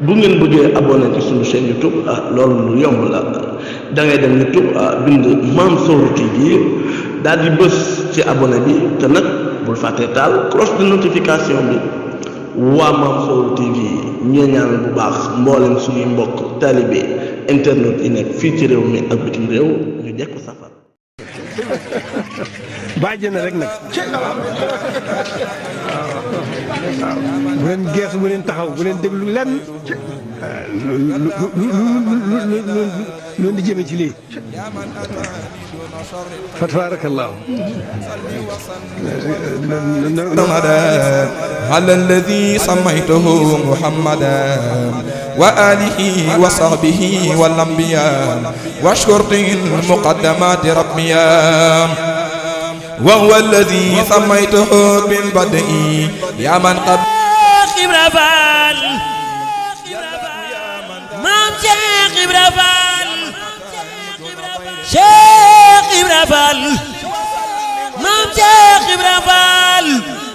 bu ngeen bëggee abonné ci suñu chaîne YouTube loolu lu yomb la da ngay dem YouTube bind Mame Sowru TV daal di bës ci abonné bi te nag bul fàtte taal cloche de notification bi waa Mame Sowru TV ñoo ñaan bu baax mboolem suñuy mbokk talibé internet yi nekk fii ci réew mi ak bitim réew ñu jekku safar bàjj na rek nag bu leen geesu bu leen taxaw bu leen déglu lenn lu di jëme ci lii fa tabarakallahu على الذي سميته محمدا وآله وصحبه والأنبياء واشكرت المقدمات ربيا وهو الذي سميته بالبدء يا من قبل Ibra Fall Maam Cheikh Ibra Fall Cheikh Ibra Fall Maam Cheikh Ibra Fall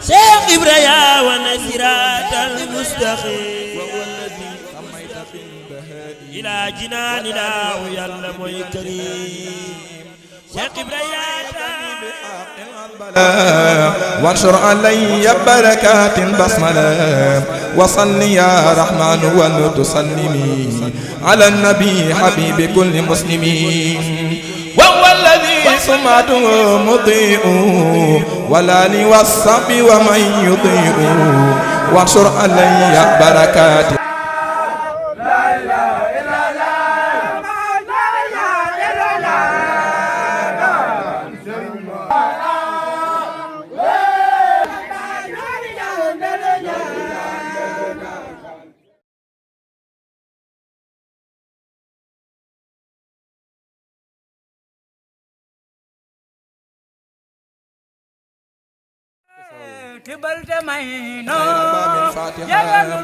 Cheikh Ibra yaa wana siraatal mustaqim ilaa jinaani daaw Yàlla mooy karim Cheikh Ibra yaa وانشر علي بركات بسملة وصل يا رحمن وتسلمي على النبي حبيب كل مسلمين وهو الذي سمعته مضيء ولا لوصب ومن يضيء وانشر علي بركات tibal tamay no yàlla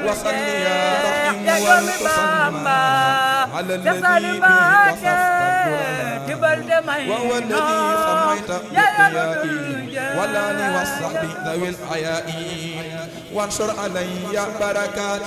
wasalli ya rahim wal tusallim ala alladhi tibal tamay وهو الذي سميت بحيائي ولا لي والصحب ذوي الحياء وانشر علي بركات